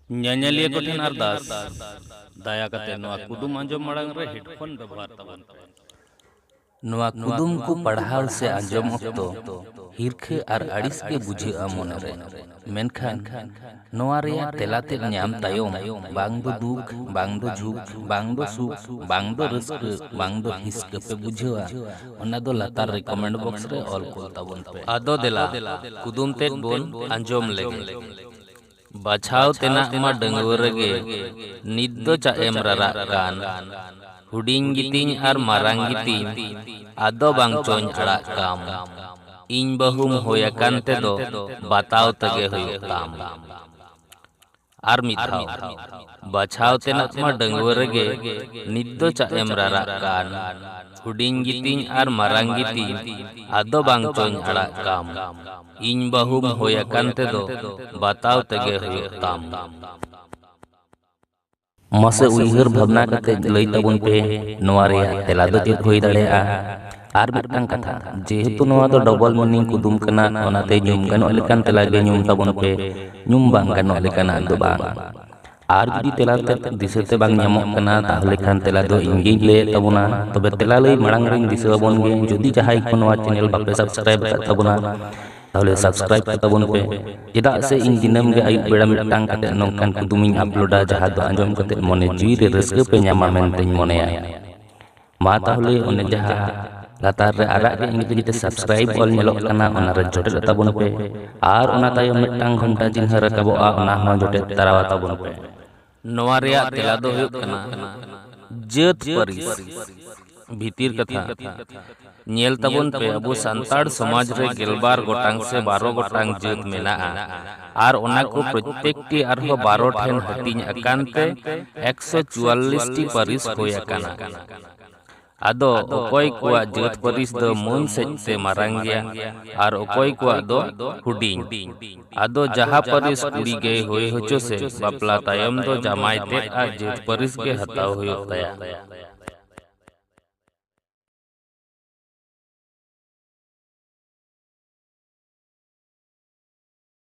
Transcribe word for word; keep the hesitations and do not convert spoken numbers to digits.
ᱧᱮᱧᱮᱞᱤᱭᱟᱹ ᱠᱚᱴᱷᱮᱱ ᱟᱨᱫᱟᱥ, ᱫᱟᱭᱟ ᱠᱟᱛᱮ ᱱᱚᱣᱟ ᱠᱩᱫᱩᱢ ᱟᱸᱡᱚᱢ ᱢᱟᱲᱟᱝ ᱨᱮ ᱦᱮᱰᱯᱷᱳᱱ ᱵᱮᱵᱚᱦᱟᱨ ᱛᱟᱵᱚᱱ ᱯᱮ᱾ ᱱᱚᱣᱟ ᱠᱩᱫᱩᱢ ᱠᱚ ᱯᱟᱲᱦᱟᱣ ᱥᱮ ᱟᱸᱡᱚᱢ ᱚᱠᱛᱚ ᱦᱤᱨᱠᱷᱟᱹ ᱟᱨ ᱟᱹᱲᱤᱥ ᱜᱮ ᱵᱩᱡᱷᱟᱹᱜᱼᱟ ᱢᱚᱱᱮᱨᱮ, ᱢᱮᱱᱠᱷᱟᱱ ᱱᱚᱣᱟ ᱨᱮᱭᱟᱜ ᱛᱮᱞᱟ ᱛᱮᱫ ᱧᱟᱢ ᱛᱟᱭᱚᱢ ᱵᱟᱝ ᱫᱚ ᱫᱩᱠ, ᱵᱟᱝ ᱫᱚ ᱡᱷᱩᱠ, ᱵᱟᱝ ᱫᱚ ᱥᱩᱠ, ᱵᱟᱝ ᱫᱚ ᱨᱟᱹᱥᱠᱟᱹ, ᱵᱟᱝ ᱫᱚ ᱦᱤᱥᱠᱟᱹ ᱯᱮ ᱵᱩᱡᱷᱟᱹᱣᱟ, ᱚᱱᱟ ᱫᱚ ᱞᱟᱛᱟᱨ ᱨᱮ ᱠᱚᱢᱮᱱᱴ ᱵᱚᱠᱥ ᱨᱮ ᱚᱞ ᱠᱩᱞ ᱛᱟᱵᱚᱱ ᱯᱮ᱾ ᱟᱫᱚ ᱫᱮᱞᱟ, ᱠᱩᱫᱩᱢ ᱛᱮᱫ ᱵᱚᱱ ᱟᱸᱡᱚᱢ ᱞᱮᱜᱮ᱾ ᱵᱟᱪᱷᱟᱣ ᱛᱮᱱᱟᱜ ᱢᱟ ᱰᱟᱺᱜᱩᱣᱟᱹ ᱨᱮᱜᱮ, ᱱᱤᱛ ᱫᱚ ᱪᱟᱜ ᱮᱢ ᱨᱟᱨᱟᱜ ᱠᱟᱱ? ᱦᱩᱰᱤᱧ ᱜᱤᱛᱤᱧ ᱟᱨ ᱢᱟᱨᱟᱝ ᱜᱤᱛᱤᱧ, ᱟᱫᱚ ᱵᱟᱝ ᱪᱚᱧ ᱟᱲᱟᱜ ᱠᱟᱢ᱾ ᱤᱧ ᱵᱟᱹᱦᱩᱢ ᱦᱩᱭ ᱟᱠᱟᱱ ᱛᱮᱫᱚ, ᱵᱟᱛᱟᱣ ᱛᱮᱜᱮ ᱦᱩᱭᱩᱜ ᱛᱟᱢ᱾ ᱟᱨ ᱢᱤᱫ ᱫᱷᱟᱣ, ᱵᱟᱪᱷᱟᱣ ᱛᱮᱱᱟᱜ ᱢᱟ ᱰᱟᱺᱜᱩᱣᱟᱹ ᱨᱮᱜᱮ, ᱱᱤᱛ ᱫᱚ ᱪᱟᱜ ᱮᱢ ᱨᱟᱨᱟᱜ ᱠᱟᱱ? ᱦᱩᱰᱤᱧ ᱜᱤᱛᱤᱧ ᱟᱨ ᱢᱟᱨᱟᱝ ᱜᱤᱛᱤᱧ, ᱟᱫᱚ ᱵᱟᱝ ᱪᱚᱧ ᱟᱲᱟᱜ ᱠᱟᱢ᱾ ᱤᱧ ᱵᱟᱹᱦᱩᱢ ᱦᱩᱭ ᱟᱠᱟᱱ ᱛᱮᱫᱚ, ᱵᱟᱛᱟᱣ ᱛᱮᱜᱮ ᱦᱩᱭᱩᱜ ᱛᱟᱢ᱾ ᱢᱟᱥᱮ ᱩᱭᱦᱟᱹᱨ ᱵᱷᱟᱵᱽᱱᱟ ᱠᱟᱛᱮ ᱞᱟᱹᱭ ᱛᱟᱵᱚᱱ ᱯᱮ, ᱱᱚᱣᱟ ᱨᱮᱭᱟᱜ ᱛᱮᱞᱟ ᱫᱚ ᱪᱮᱫ ᱦᱩᱭ ᱫᱟᱲᱮᱭᱟᱜᱼᱟ? ᱟᱨ ᱢᱤᱫᱴᱟᱝ ᱠᱟᱛᱷᱟ, ᱡᱮᱦᱮᱛᱩ ᱱᱚᱣᱟ ᱫᱚ ᱰᱚᱵᱚᱞ ᱢᱤᱱᱤᱝ ᱠᱩᱫᱩᱢ ᱠᱟᱱᱟ, ᱚᱱᱟᱛᱮ ᱧᱩᱢ ᱜᱟᱱᱚᱜ ᱞᱮᱠᱟᱱ ᱛᱮᱞᱟ ᱜᱮ ᱧᱩᱢ ᱛᱟᱵᱚᱱ ᱯᱮ, ᱧᱩᱢ ᱵᱟᱝ ᱜᱟᱱᱚᱜ ᱞᱮᱠᱟᱱᱟᱜ ᱫᱚ ᱵᱟᱝ᱾ ᱟᱨ ᱡᱩᱫᱤ ᱛᱮᱞᱟ ᱛᱮ ᱫᱤᱥᱟᱹ ᱛᱮ ᱵᱟᱝ ᱧᱟᱢᱚᱜ ᱠᱟᱱᱟ, ᱛᱟᱦᱚᱞᱮ ᱠᱷᱟᱱ ᱛᱮᱞᱟ ᱫᱚ ᱤᱧ ᱜᱤᱧ ᱞᱟᱹᱭᱮᱫ ᱛᱟᱵᱚᱱᱟ᱾ ᱛᱚᱵᱮ ᱛᱮᱞᱟ ᱞᱟᱹᱭ ᱢᱟᱲᱟᱝ ᱨᱮᱧ ᱫᱤᱥᱟᱹ ᱟᱵᱚᱱ ᱜᱮ, ᱡᱩᱫᱤ ᱡᱟᱦᱟᱸᱭ ᱠᱚ ᱱᱚᱣᱟ ᱪᱮᱱᱮᱞ ᱵᱟᱯᱮ ᱥᱟᱵᱥᱠᱨᱟᱭᱤᱵ ᱟᱠᱟᱫ ᱛᱟᱵᱚᱱᱟ, ᱛᱟᱦᱚᱞᱮ ᱥᱟᱵᱥᱠᱨᱟᱭᱤᱵ ᱠᱟᱛᱟᱵᱚᱱ ᱯᱮ᱾ ᱪᱮᱫᱟᱜ ᱥᱮ ᱤᱧ ᱫᱤᱱᱟᱹᱢ ᱜᱮ ᱟᱹᱭᱩᱵ ᱵᱮᱲᱟ ᱢᱤᱫᱴᱟᱝ ᱠᱟᱛᱮ ᱱᱚᱝᱠᱟᱱ ᱠᱩᱫᱩᱢᱤᱧ ᱟᱯᱞᱳᱰᱟ, ᱡᱟᱦᱟᱸ ᱫᱚ ᱟᱸᱡᱚᱢ ᱠᱟᱛᱮ ᱢᱚᱱᱮ ᱡᱤᱣᱤ ᱨᱮ ᱨᱟᱹᱥᱠᱟᱹ ᱯᱮ ᱧᱟᱢᱟ ᱢᱮᱱᱛᱮᱧ ᱢᱚᱱᱮᱭᱟ᱾ ᱢᱟ ᱛᱟᱦᱚᱞᱮ ᱚᱱᱮ ᱡᱟᱦᱟᱸ ᱞᱟᱛᱟᱨ ᱨᱮ ᱟᱨᱟᱜ ᱜᱮ ᱤᱝᱨᱮᱡᱤ ᱛᱮ ᱥᱟᱵᱥᱠᱨᱟᱭᱤᱵ ᱚᱞ ᱧᱮᱞᱚᱜ ᱠᱟᱱᱟ, ᱚᱱᱟ ᱨᱮ ᱡᱚᱴᱮᱫ ᱛᱟᱵᱚᱱ ᱯᱮ᱾ ᱟᱨ ᱚᱱᱟ ᱛᱟᱭᱚᱢ ᱢᱤᱫᱴᱟᱝ ᱜᱷᱚᱱᱴᱟ ᱪᱤᱱᱦᱟᱹ ᱨᱟᱠᱟᱵᱚᱜᱼᱟ, ᱚᱱᱟ ᱦᱚᱸ ᱡᱚᱴᱮᱫ ᱛᱟᱨᱟᱣᱟ ᱛᱟᱵᱚᱱ ᱯᱮ᱾ ᱱᱚᱣᱟ ᱨᱮᱭᱟᱜ ᱛᱮᱞᱟ ᱫᱚ ᱦᱩᱭᱩᱜ ᱠᱟᱱᱟ ᱡᱟᱹᱛ ᱯᱟᱹᱨᱤᱥ᱾ ᱵᱷᱤᱛᱤᱨ ᱠᱟᱛᱷᱟ, ᱧᱮᱞ ᱛᱟᱵᱚᱱ ᱯᱮ, ᱟᱵᱚ ᱥᱟᱱᱛᱟᱲ ᱥᱚᱢᱟᱡᱽ ᱨᱮ ᱜᱮᱞᱵᱟᱨ ᱜᱚᱴᱟᱝ ᱥᱮ ᱵᱟᱨᱚ ᱜᱚᱴᱟᱝ ᱡᱟᱹᱛ ᱢᱮᱱᱟᱜᱼᱟ, ᱟᱨ ᱚᱱᱟ ᱠᱚ ᱯᱨᱚᱛᱛᱮᱠᱴᱤ ᱟᱨᱦᱚᱸ ᱵᱟᱨᱚ ᱴᱷᱮᱱ ᱦᱟᱹᱴᱤᱧ ᱟᱠᱟᱱ ᱛᱮ ᱮᱠᱥᱚ ᱪᱩᱣᱟᱞᱞᱤᱥ ᱴᱤ ᱯᱟᱹᱨᱤᱥ ᱦᱩᱭ ᱟᱠᱟᱱᱟ᱾ ᱟᱫᱚ ᱚᱠᱚᱭ ᱠᱚᱣᱟᱜ ᱡᱟᱹᱛ ᱯᱟᱹᱨᱤᱥ ᱫᱚ ᱢᱟᱹᱱ ᱥᱮᱫ ᱛᱮ ᱢᱟᱨᱟᱝ ᱜᱮᱭᱟ ᱟᱨ ᱚᱠᱚᱭ ᱠᱚᱣᱟᱜ ᱫᱚ ᱦᱩᱰᱤᱧ, ᱟᱫᱚ ᱡᱟᱦᱟᱸ ᱯᱟᱹᱨᱤᱥ ᱠᱩᱲᱤ ᱜᱮᱭ ᱦᱩᱭ ᱦᱚᱪᱚ ᱥᱮ, ᱵᱟᱯᱞᱟ ᱛᱟᱭᱚᱢ ᱫᱚ ᱡᱟᱢᱟᱭ ᱛᱮᱫ ᱟᱜ ᱡᱟᱹᱛ ᱯᱟᱹᱨᱤᱥ ᱜᱮ ᱦᱟᱛᱟᱣ ᱦᱩᱭᱩᱜ ᱛᱟᱭᱟ᱾